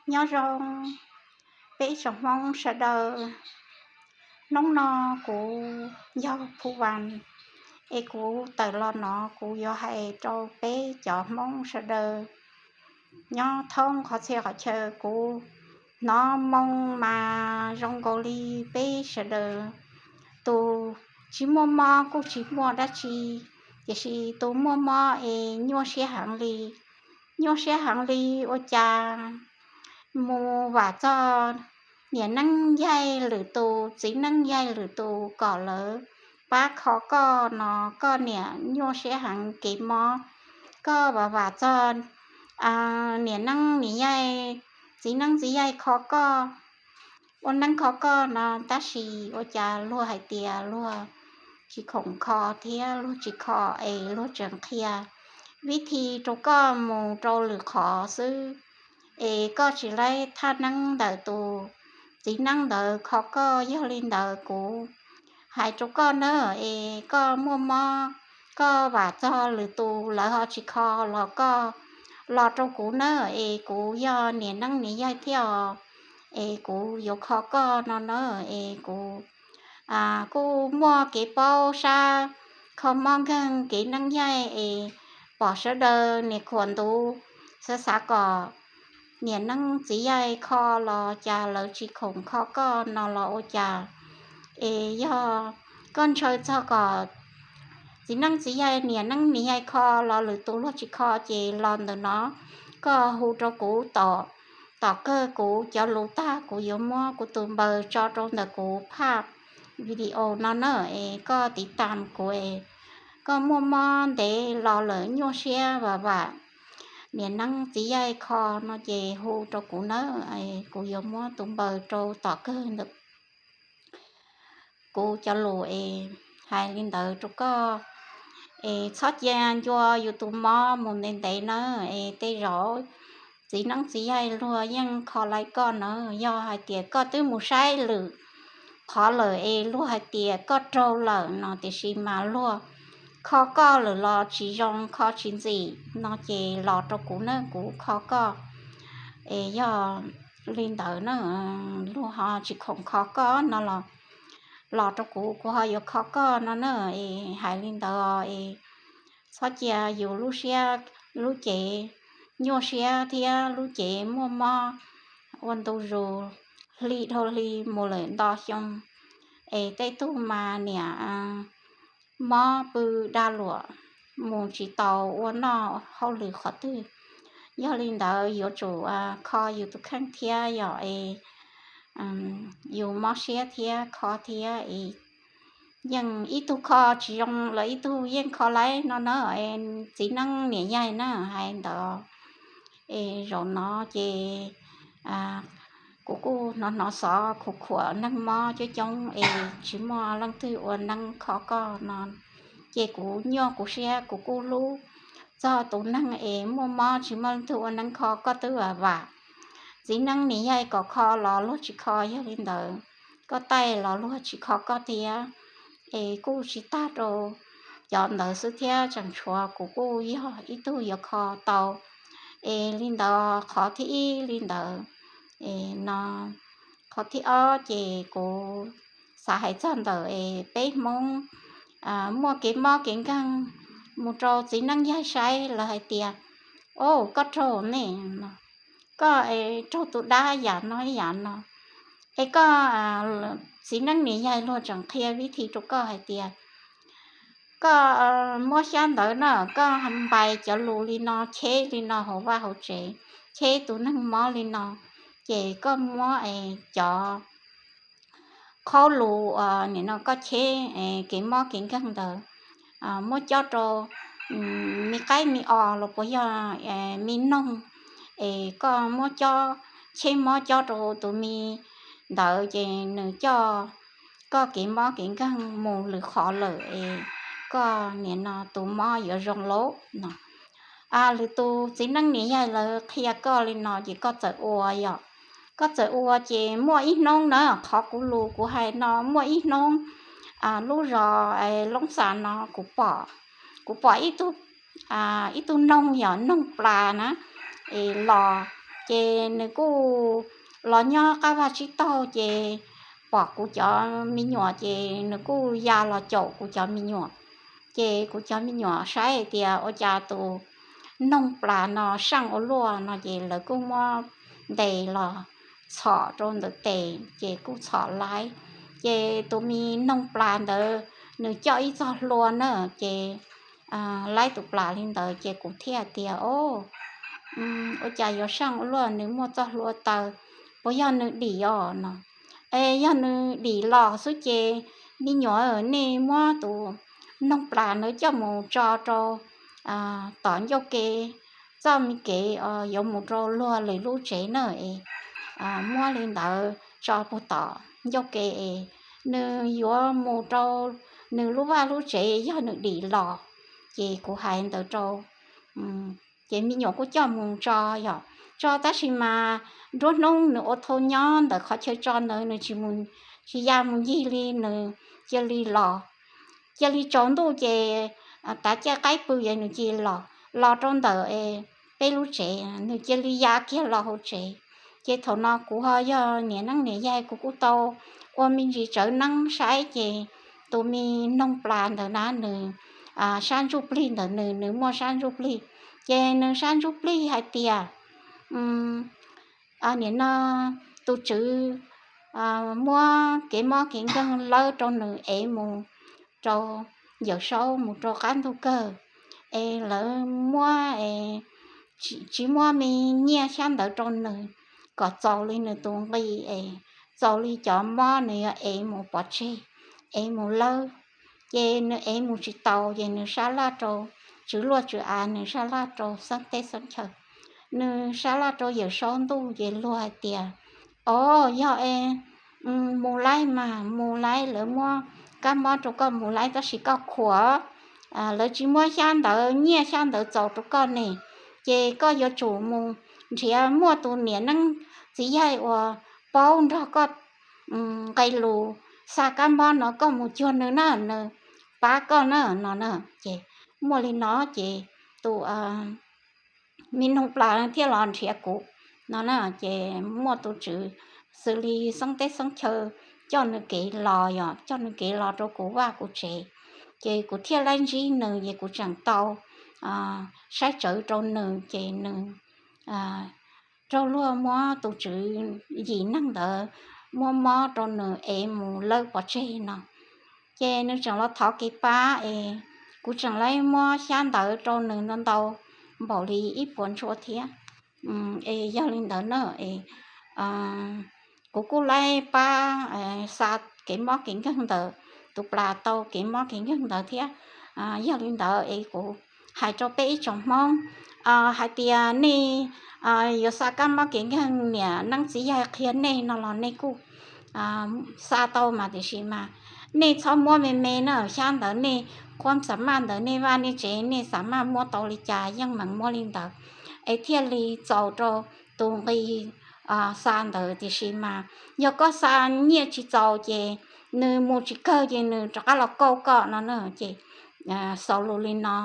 Nyob zoo peb tsoom Hmoob sawv daws. Hnub no kuv yog Phu Vas, es kuv tawm los no kuv yuav hais rau peb cov Hmoob sawv daws nyob thoob qhov txhia qhov chaw. Kuv hnov moo mas zoo nkaus li peb sawv daws tus tsis muaj mob kuj tsis muaj dab tsi, tiam sis tus muaj mob es nyuaj siab heev li. Nyuaj siab heev li ua cas mus vam txog niam neeb yaig lwm tus, txiv neeb yaig lwm tus kom lawv pab kho koj no, koj niam nyuaj siab heev kev mob. Koj vam vam txog niam neeb niam yaig, txiv neeb txiv yaig kho koj, ua neeb kho koj no, tab sis ua cas luag hais tias luag tsis khoom kho thiab luag tsis kho, es luag tseem qhia vib thi rau koj mus rau lwm qhov xwb. Es koj tsis laib thaj neeb ntawm tus txiv neeb ntawd kho koj. Yog li ntawd kuv hais rau koj na, es koj muaj mob, koj vam txog lwm tus lawv ho tsis kho los koj los rau kuv na, es kuv yog niam neeb niam yaig thiab os, es kuv yuav kho koj no na. Es kuv kuj muaj kev paub sab kho mob nkeeg kev neeb yaig es pom sawv daws niam khuam ntuv xav xav kom niam neeb txiv yaig kho los cas lawv tsis khoom kho koj no los ua cas. Es yog koj ntshaw txog kom txiv neeb txiv yaig niam neeb niam yaig kho los lwm tus luag tsis kho ces los ntawm no koj hu rau kuv tom, tom kawg kuv cov lus tag kuv yuav muab kuv tus npaws tso rau ntawm kuv phaj video no na, es koj tiv tam kuv es koj muaj mob ntev los lawm nyuaj siab vam vam niam neeb txiv yaig kho no ces hu rau kuv na, kuv yuav muab tus npaws rau tom kawg ntawm kuv cov lus es hais li ntawd rau koj. Es txhob cia ncua yus tus mob mus ntev ntev na, es tej zaum txiv neeb txiv yaig luag yeej kho laib koj na. Yog hais tias koj twb mus saib lwm qhov lawm es luag hais tias koj raug lawm no tiam sis mas luag kho koj lawm los tsis zoo, kho tsis ntxim no ces los rau kuv na, kuv kho koj. Es yog li ntawd na, luag ho tsis khoom kho koj no los, los rau kuv, kuv ho yuav kho koj no na. Es hais li ntawd es txhob cia yus lub siab, lub cev nyuaj siab thiab lub cev muaj mob ua ntu zus, hli dhau hli mus lawm nto xyoo, es tej tug mas niam mob pw dag luam, mus tsis tau ua noj hauj lwm qhov twg. Yog li ntawd yuav tsum kho yus tus kheej thiab yom, es yus mob siab thiab kho thiab es yeej ib tug kho tsis zoo los ib tug yeej kho laib no na. Txiv neeb niam yaig na hais ntawd. Es zaum no ces kuv kuj hnov hnov xov khuam khuam neeg mob coob coob es tsis muaj leej twg ua neeb kho koj no, ces kuv nyuaj kuv siab, kuv kuj hlub txog tus neeg es muaj mob tsis muaj leej twg ua neeb kho, koj twb vam vam txiv neeb niam yaig kom kho los luag tsis kho. Yog li ntawd koj taij los luag tsis kho koj thiab, es kuj tsis tag rau cov ntawd xwb thiab, tseem tshuav kuv kuj yog ib tug yuav kho tau. Es li ntawd qhov thib ib li ntawd, es no qhov thib ob ces kuv xav hais txog ntawm es peb Hmoob muaj kev mob kev nkeeg mus rau txiv neeb yaig saib lawv hais tias, o, koj raug ne, koj raug tus dab yam no yam no, es koj txiv neeb niam yaig luag tseem qhia vib thi rau koj hais tias koj muab xyab ntawv na, koj npais cov lus li no, cheb li no hauv vaj hauv tsev, cheb tus neeg mob li no, ces koj muab cov qhaub lus nim no koj cheb kev mob kev nkeeg ntawd, muab cob rau me qaib me os los puas yog me noog, es koj muab cob, cheb mob cob rau tus me ntawd ces nws coj koj kev mob kev nkeeg mus lwm qhov lawm es koj nim no tus mob yuav zoo lauj no. Lwm tus txiv neeb niam yaig lawv qhia koj li no ces koj txawm ua yom. Koj txawm ua ces muaj ib hnub na, qhov kuv lus kuv hais no muaj ib hnub lub zos Loob Xas no kuv pom, kuv pom ib tug, ib tug noog yom, noog plas na, es los Ces nws kuj los nyob qab vaj tsib taug ces pom kuv cov me nyuam ces nws kuj ya los caum kuv cov me nyuam. Ces kuv cov me nyuam saib hais tias ua cas tus noog plas no seej ua luaj no ces lawv kuj muab ntes los txhom rau ntawm tes ces kuj txhom laib. Ces tus me noog plas ntawd nws coj ib txoj hlua na, ces laib tus plas li ntawd ces kuv thiaj tias, O, ua cas yuav seej ua luaj, nws muaj txoj hlua taw, puas yog nws dim os no? Es yog nws dim los xwb ces me nyuam, nej muab tus noog plas ntawd coj mus tso rau tom ncauj ke, txoj me kev yuav mus rau luag lwm lub tsev na es muab li ntawd tso puag tom ncauj ke es nws yuav mus rau nws lub vaj lub tsev yog nws dim los. Ces kuv hais ntawd rau ces me nyuam kuj coj mus tso, yog tso tab sis mas nruab hnub nws ua thau nyob ntawm qhov chaw tso ntawd nws tsis ya mus ncig li, nws cia li los, cia li tsaus ntuj ces tav caij qaib pw ces nws cia li los, los rau ntawm peb lub tsev nws cia li ya kiag los hauv tsev. Ces thaum no kuv ho yog niam neeb niam yaig kuv kuj tau ua me ntsis tsawv neeb saib ces tus me noog plas ntawd na nws sab ntsuj plig ntawm nws, nws muaj sab ntsuj plig. Ces nws sab ntsuj plig hais tias nim no tus tswv muab kev mob kev nkeeg lawb rau nws ev mus rau Yawm Saub mus rau qab ntug kawg, es lawv muab tsis muab me nyiaj xyab ntawv rau nws kom txaus li nws tus nqi es txaus li cov mob nws yuav ev mus pov tseg, ev mus lawb. Ces nws ev mus tsis taus ces nws sab laj rau tswv luaj tswv av, nws sab laj rau xeeb teb xeeb chaw, nws sab laj rau Yawm Saub ntuj ces luag hais tias, O, yog es mus laib mas mus laib, lawv muab kab mob rau koj mus laib tab sis koj khuam, lawv tsis muab xyab ntawv, nyiaj xyab ntawv txaus rau koj ne, ces koj yuav tsum mus nrhiav muaj tus niam neeb txiv yaig uas paub nrog koj nqe lus xa kab mob no, koj mus cuag nws na, nws pab koj na no na. Ces muaj li no ces tus me noog plas thiaj los nrhiav kuv no na. Ces muaj tus tswv xws li xeeb teb xeeb chaw coj nws kev los, yog coj nws kev los rau kuv vaj kuv tsev, ces kuv thiaj laib ntsib nws ces kuv tseem tau saib tsawv rau nws ces nws raug luag muab tus tswv yim neeg ntawd muab mob rau nws ev mus lawb pov tseg no. Ces nws tseem los thov kev pab es kuv tseem laib muab xyab ntawv rau nws ntau ntau npaum li ib puas ntshua thiab. Es yog li ntawd na es kuv kuj laib pab xa kev mob kev nkeeg ntawm tus plas tau kev mob kev nkeeg ntawd thiab. Yog li ntawd es kuv hais rau peb ib tsoom Hmoob hais tias nej yuav xa kab mob kev nkeeg niam neeb txiv yaig qhia nej no los nej kuj xa tau mas, tiam sis mas nej txhob muab me me na, xyab ntawv nej qhuab xam maj ntawm nej vaj nej tsev nej xam maj muab tau li cas yeej meem muab li ntawd es thiaj li txaus rau tus nqi xa ntawd. Tiam sis mas yog koj xa nyiaj tsis txaus ces nws mus tsis kawg ces nws rov qab los kauj koj no na. Ces xaus lus li no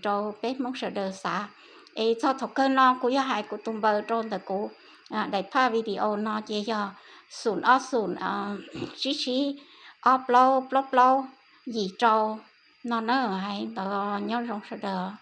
rau peb Hmoob sawv daws xav. Es txog thaum kawg no kuv yog hais kuv tus npawb rau ntawm kuv daim phaj video no ces yog xoom ob xoom tsib tsib ob plaub plaub plaub yim rau no na. Hais ntawd nyob zoo sawv daws.